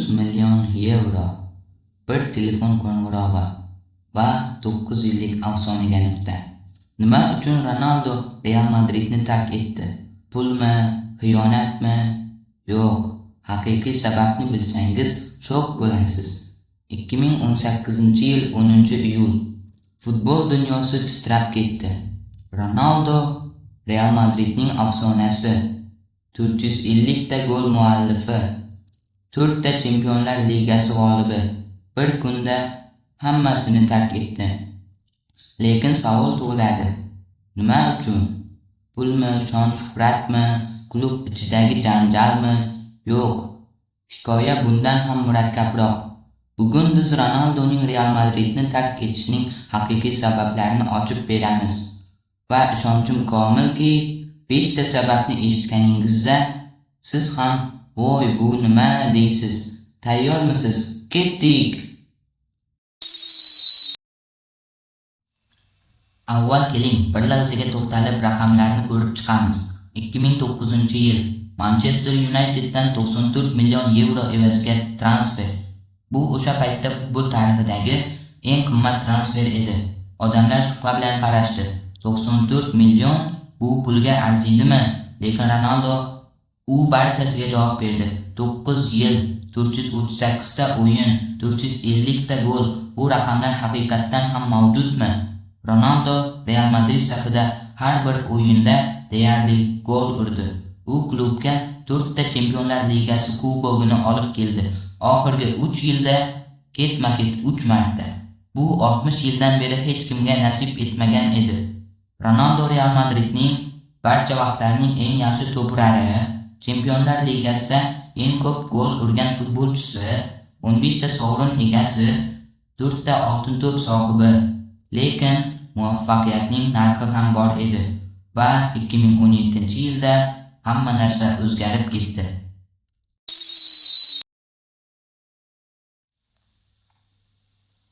100 million yevro, bir telefon qo'ng'irog'i va 9 yillik afsonaga nuqta. Nima uchun Ronaldo Real Madridni tark etdi? Pulmi, xiyonatmi? Yo'q, haqiqiy sababni bilsangiz shok bo'lasiz. 2018-yil 10-iyul. Futbol dunyosi titrab ketdi. Ronaldo Real Madridning afsonasi, 450 ta gol muallifi, 4 ta Chempionlar Ligasi g'olibi bir kunda hammasini tark etdi. Lekin savol tug'iladi. Nima uchun? Pulmi, shon-shuhratmi, klub ichidagi janjalmi? Yo'q. Hikoya bundan ham murakkabroq. Bugun biz Ronaldoning Real Madridni tark etishining haqiqiy sabablarini ochib beramiz. Va ishonchim komilki, 5 ta sababni eshitganingizda siz ham "Voy, bu nima?" deysiz. Tayyormisiz? Ketdik. Avval keling, bir lahzaga to'xtalib raqamlarni ko'rib chiqamiz. 2009-yil Manchester Uniteddan 94 million yevro evaziga transfer. Bu o'sha paytda futbol tarixidagi eng qimmat transfer edi. Odamlar shubha bilan qarashdi. 94 million bu pulga arziydimi? Lekin Ronaldo u barchasiga javob berdi. 9 yil, 438 ta o'yin, 450 ta gol. Bu raqamlar haqiqatdan ham mavjudmi? Ronaldo Real Madrid safida har bir o'yinda deyarli gol urdi. U klubga 4 ta Chempionlar Ligasi kubogini olib keldi. Oxirgi 3 yilda ketma-ket 3 marta. Bu 60 yildan beri hech kimga nasib etmagan edi. Ronaldo Real Madridning barcha vaqtlarning eng yaxshi to'purari, Chempionlar Ligasida eng ko'p gol urgan futbolchisi, 15 ta sovrin egasi, 4 ta oltin to'p sohibi. Lekin muvaffaqiyatning narxi ham bor edi va 2017-yilda hamma narsa o'zgarib ketdi.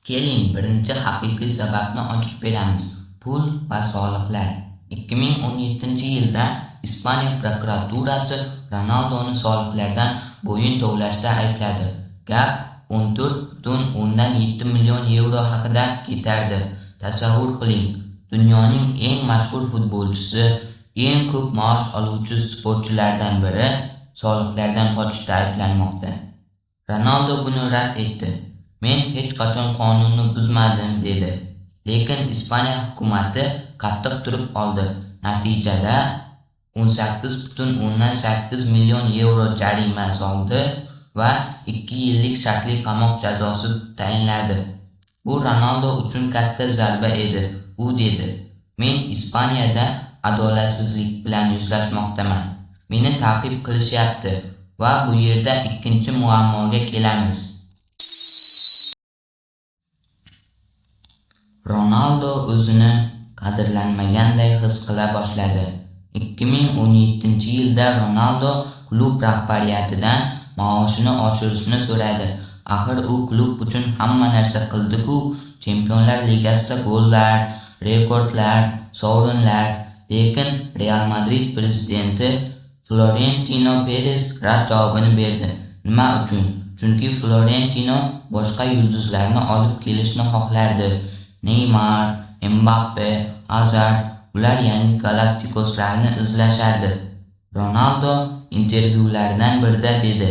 Keling, birinchi haqiqiy sababni ochib beramiz. Pul va soliqlar. 2017-yilda Ispaniya prokuraturasi Ronaldoni soliqlardan bo'yin tovlashda aybladi. Gap 14,7 million yevro haqida ketardi. Tasavvur qiling, dunyoning eng mashhur futbolchisi, eng ko'p maosh oluvchi sportchilardan biri soliqlardan qochishda ayblanmoqda. Ronaldo buni rad etdi. Men hech qachon qonunni buzmadim, dedi. Lekin Ispaniya hukumati qattiq turib oldi. Natijada 18,8 million yevro jarima soldi va 2 yillik shartli qamoq jazosi tayinladi. Bu Ronaldo uchun katta zarba edi. U dedi: "Men Ispaniyada adolatsizlik bilan yuzlashmoqdaman. Meni ta'qib qilishyapti." Va bu yerda ikkinchi muammoga kelamiz. Ronaldo o'zini qadrlanmaganday his qila boshladi. 2017-yilda Ronaldo klub rahbariyatidan maoshini oshirishni so'radi. Axir u klub uchun hamma narsa qildi-ku: Chempionlar Ligasida gollar, rekordlar, sovrinlar. Lekin Real Madrid prezidenti Florentino Perez rad javobini berdi. Nima uchun? Chunki Florentino boshqa yulduzlarni olib kelishni xohlardi. Neymar, Mbappe, Hazard, ular yangi galaktikoslarni izlashardi. Ronaldo intervyulardan birida dedi: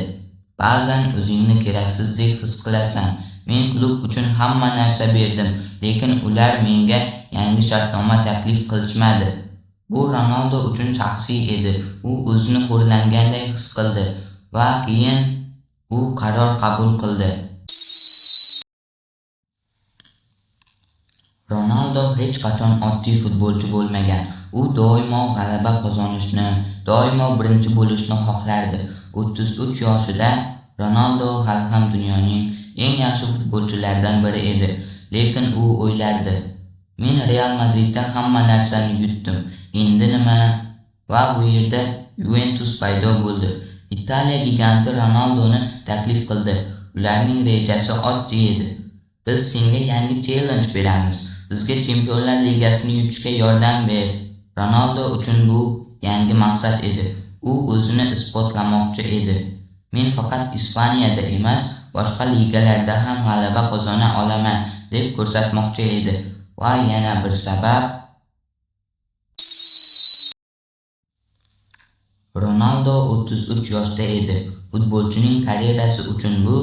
"Ba'zan o'zingni keraksizdek his qilasan. Men klub uchun hamma narsa berdim, lekin ular menga yangi shartnoma taklif qilishmadi." Bu Ronaldo uchun shaxsiy edi. U o'zini xo'rlanganday his qildi va keyin u qaror qabul qildi. Ronaldo hech qachon oddiy futbolchi bo'lmagan. U doimo g'alaba qozonishni, doimo birinchi bo'lishni xohlardi. 33 yoshida Ronaldo hali ham dunyoning eng yaxshi futbolchilaridan biri edi. Lekin u o'ylardi: "Men Real Madridda hamma narsani yutdim. Endi nima?" Va bu yerda Juventus paydo bo'ldi. Italiya giganti Ronaldoni taklif qildi. Ularning rejasi oddiy edi. Biz senga yangi challenge beramiz. Bizga Chempionlar Ligasini yutishga yordam ber. Ronaldo uchun bu yangi maqsad edi. U o'zini isbotlamoqchi edi. Men faqat Ispaniyada emas, boshqa ligalarda ham g'alaba qozona olaman deb ko'rsatmoqchi edi. Va yana bir sabab, Ronaldo 33 yoshda edi. Futbolchining karyerasi uchun bu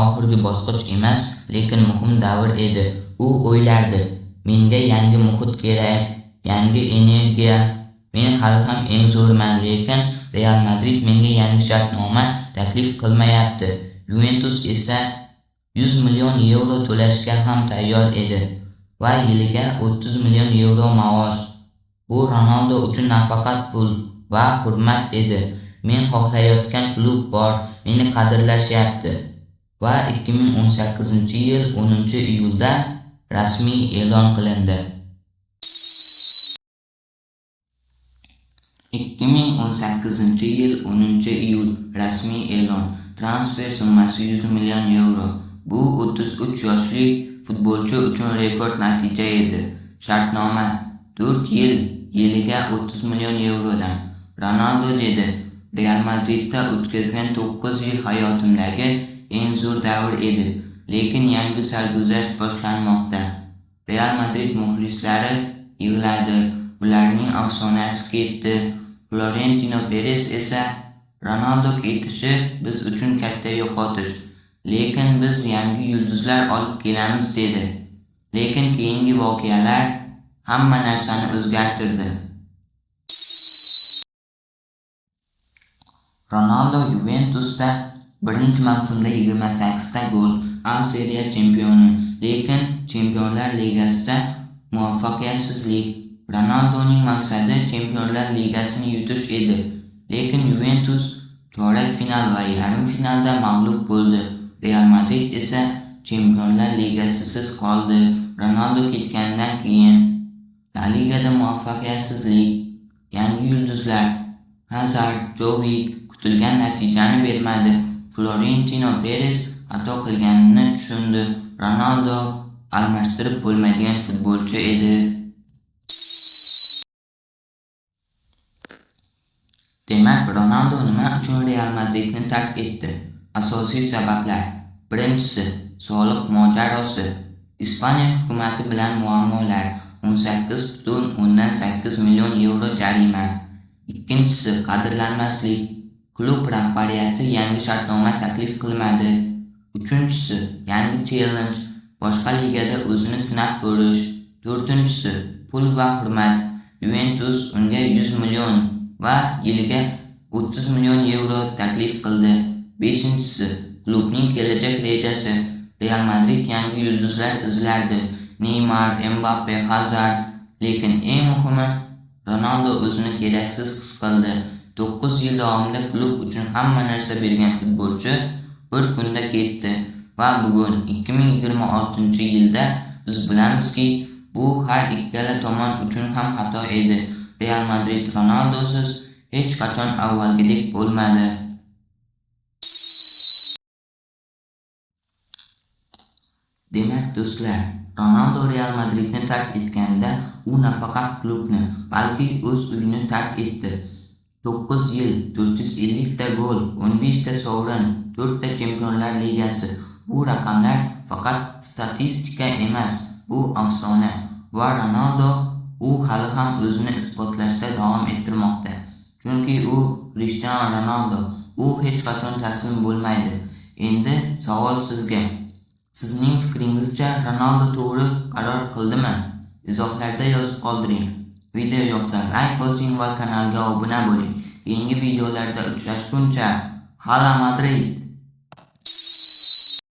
oxirgi bosqich emas, lekin muhim davr edi. U o'ylardi: menga yangi muhit kerak, yangi energiya. Men hali ham eng zo'riman, lekin Real Madrid menga yangi shartnoma taklif qilmayapti. Yuventus esa 100 million yevro to'lashga ham tayyor edi va yiliga 30 million yevro maosh. Bu Ronaldo uchun nafaqat pul va hurmat edi. Men xohlayotgan klub bor, meni qadrlashyapti. Va 2018-yil 10-iyulda rasmiy e'lon qilindi. 2018-yil 10-iyul rasmiy e'lon. Transfer summasi 100 million yevro. Bu 33 yoshli futbolchi uchun rekord natija edi. Shartnoma 4 yil, yiliga 30 million yevrodan. Ronaldo dedi: Real Madridda o'tkazgan 9 yil hayotimdagi eng zo'r davr edi, lekin yangi sarguzasht boshlanmoqda. Real Madrid muxlislari yig'ladi, ularning afsonasi ketdi. Florentino Perez esa Ronaldo ketishi biz uchun katta yo'qotish, lekin biz yangi yulduzlar olib kelamiz dedi. Lekin keyingi voqealar hamma narsani o'zgartirdi. Ronaldo Yuventusda birinchi mavsumda 28 ta gol, A Seriya chempioni, lekin Chempionlar Ligasida muvaffaqiyatsizlik. Ronaldoning maqsadi Chempionlar Ligasini yutish edi, lekin Yuventus chorak final va yarim finalda mag'lub bo'ldi. Real Madrid esa Chempionlar Ligasisiz qoldi. Ronaldo ketganidan keyin La Ligada muvaffaqiyatsizlik, yangi yulduzlar Hazard, Jovic kutilgan natijani bermadi. Florentino Perez xato qilganini tushundi. Ronaldo almashtirib bo'lmaydigan futbolchi edi. Demak, Ronaldo nima uchun Real Madridni tark etdi? Asosiy sabablar. Birinchisi, soliq mojarosi. Ispaniya hukumati bilan muammolar. 18,8 million yevro jarima. Ikkinchisi, qadrlanmaslik. Klub rahbariyati yangi shartnoma taklif qilmadi. Uchinchisi, yangi challenge, boshqa ligada o'zini sinab ko'rish. To'rtinchisi, pul va hurmat. Yuventus unga 100 million va yiliga 30 million yevro taklif qildi. Beshinchisi, klubning kelajak rejasi. Real Madrid yangi yulduzlar izlardi. Neymar, Mbappe, Hazard, lekin eng muhimi Ronaldo o'zini keraksiz his qildi. 9 yil davomida klub uchun hamma narsa bergan futbolchi bir kunda ketdi va bugun 2026-yilda biz bilamizki, bu har ikkala tomon uchun ham xato edi. Real Madrid Ronaldosiz hech qachon avvalgidek bo'lmadi. Demak do'stlar, Ronaldo Real Madridni tark etganda u nafaqat klubni, balki o'z uyini tark etdi. 9 yil, 450 ta gol, 15 ta sovrin, 4 ta Chempionlar Ligasi. Bu raqamlar faqat statistika emas, bu afsona. Va Ronaldo u hali ham o'zini isbotlashda davom ettirmoqda. Chunki u Cristiano Ronaldo, u hech qachon taslim bo'lmaydi. Endi savol sizga. Sizning fikringizcha Ronaldo to'g'ri qaror qildimi? Izohlarda yozib qoldiring. Video yoqsa like bosing va kanalga obuna bo'ling. Keyingi videolarda uchrashguncha, Hala Madrid!